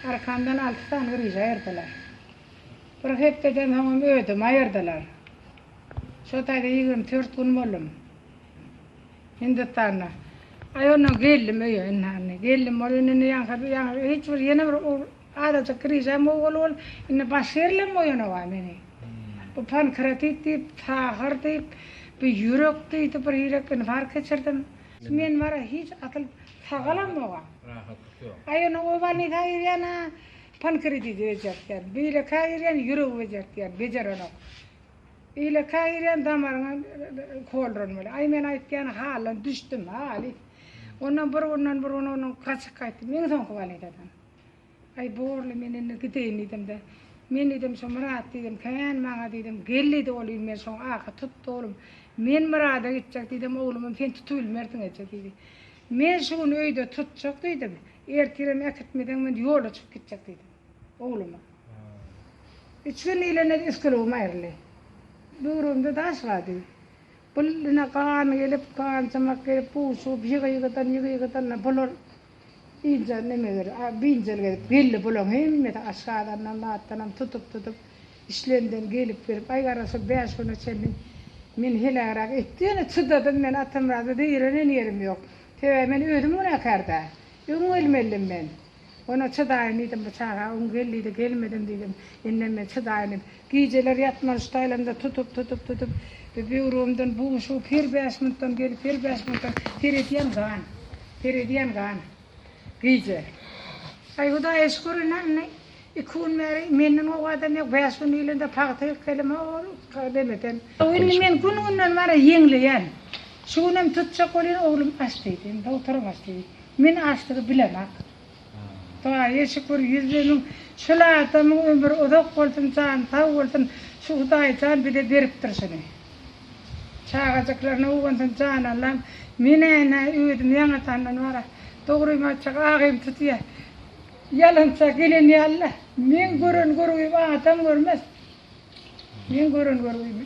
Arkamdan alty sany gryža aýyrdylar. Bir hepdeden soňam ödümi aýyrdylar. Şo taýda 24 gün boldum. Hindistanda. Aý ondan geldim öýe indi. Geldim ol indi ýaňky ýaňky hiç bir ýene bir azajyk gryžam gowy bol indi başga ýerlem goýanok-a meni. Bu pankreatit diýip, sahar diýip, bu ýürek diýdi, bir ýürek infarkt geçirdim. Men bara hiç asyl sagalamok-a. Rahatlyk ýok. Aý ony o bolnisa girýän-ä pankreatiti bejertýän. Beýlekä girýän ýüregi bejertýän, bejerenok. Beýlekä girýän damaryňa kolran bolýar. Aý men aýtýan haldan düşdüm, halys. Ondan bir günden bir gün ondan gaçyp gaýtdym iň soňky bolnisadan. Aý borly men indi gideýin diýdim-de. Men diýdim şo Myrat diýdim kän maňa diýdim gel diýdi ol men şoň ahy tutdy oglum. Men Myrada gitjek diýdim oglumam sen tutubilmersiň eje diýdi. Men şu gün öýde tutjak diýdim. Ertirem äkitmeseň men ýola çykyp gitjek diýdim ogluma. Üç gün diýlende üsgülewim aýryldy. Böwregimde daş bardy. Bul ine gan gelip, ganjymak gelip, buşugyp ýygy-ýygydan, ýygy-ýygydan bular Ince neme ger, biynjalyk edip geldi bulaň hemmesi aşgazandan zatdanam tutup tutup işlenden gelip gelip aý gara şol bäş güne çenli meni helägräk etdi ýöne çydadym men Atamyrada zeýrenen ýerim ýok sebäbi men özüm günäkärdä öň gelmelidim men ona çydaýyn diýdim bu çaga öň gel diýdi gelmedim diýdim indem men çydaýyn diýip gijeler ýatman şu taýlamda tutup tutup tutup böwregimden buşugyp her bäş minutdan gelip her bäş minutdan seredýän gan. Seredýän gan. Gije. Aý Hudaýa şükür ine indi iki gün bäri menden gowy adam ýok. Bäş gün diýlende pagta ekgelim o demeden. Indi men gün-günden bara ýeňleýän. Şu günem tutjak bolýan oglum aç diýdi. Indi dogtoram aç diýdi. Men açlygy bilemak. Hudaýa şükür ýüzde müň şul adamyň ömri uzak bolsun jany sag bolsun şu Hudaýjan bize beripdir şuny. Çagajyklaryna guwansyn jan Allam men-ä ine özüm ýaňadandan bara dogrymy aýtjak agym tutýa ýalança gelen ýaly-la meň gören görgümi adam görmez meň gören görgümi.